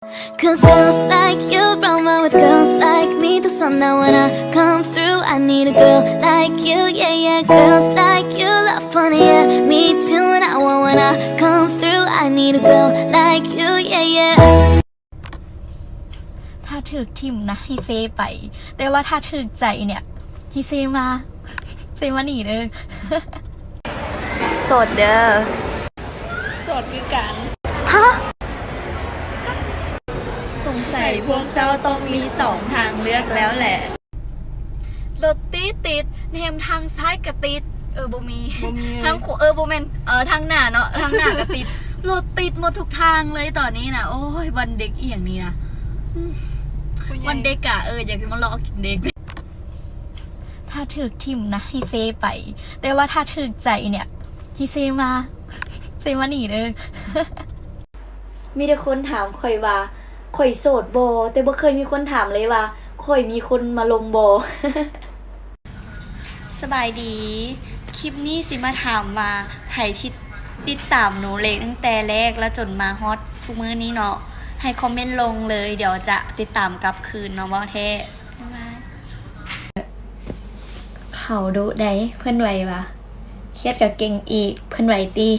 Cause girls like you run well with girls like me. That's why now when I come through, I need a girl like you, yeah, yeah. Girls like you look funny, yeah. Me too, and I want when I come through, I need a girl like you, yeah, yeah. ຖ້າຖືກຖິ້ມນະ ໃຫ້ເຊໄປ, ແຕ່ວ່າຖ້າຖືກໃຈເນ່ຍ ໃຫ້ເຊມາ ເຊມານີ້ເດີ. ໂສດເດີ. ໂສດຄືກັນ. ຮະ? ສົງໄສພວກເຈົ້າຕ້ອງມີສອງທາງເລືອກແລ້ວແຫຼະ. ລົດຕິດຕິດ ແນມທາງຊ້າຍກະຕິດ. ເອີ ບໍ່ມີ. ບໍ່ມີ. ທາງຂວາ ເອີ ບໍ່ແມ່ນ. ເອີ ທາງໜ້າເນາະ ທາງໜ້າກະຕິດ. ລົດຕິດໝົດທຸກທາງເລີຍຕອນນີ້ນະ. ໂອ້ຍ ວັນເດັກອີ່ຫຍັງນີ້ນະ. ວັນເດັກກະ ເອີ ຢາກມາເລາະກິນເດັກ. ຖ້າຖືກຖິ້ມນະ ໃຫ້ເຊໄປ, ແຕ່ວ່າຖ້າຖືກໃຈເນ່ຍ ໃຫ້ເຊມາ ເຊມານີ້ເດີ. ມີແຕ່ຄົນຖາມຂ້ອຍວ່າ ຂ້ອຍໂສດບໍ່? ແຕ່ບໍ່ເຄີຍມີຄົນຖາມເລີຍວ່າ ຂ້ອຍມີຄົນມາລົມບໍ່? ສະບາຍດີ. ຄລິບນີ້ຊິມາຖາມວ່າ ໃຜທີ່ຕິດຕາມໜູເລັກຕັ້ງແຕ່ແລກ ແລ້ວຈົນມາຮອດທຸກມື້ນີ້ເນາະ ໃຫ້ຄອມເມັນລົງເລີຍ. ດຽວຈະຕິດຕາມກັບຄືນເນາະ. ເວົ້າແທ້. ບາຍບາຍ. ເຂົາດຸໄດ໋ ເພິ່ນໄວວ່າ. ຄຽດກໍເກັ່ງອີກ ເພິ່ນໄວຕິ.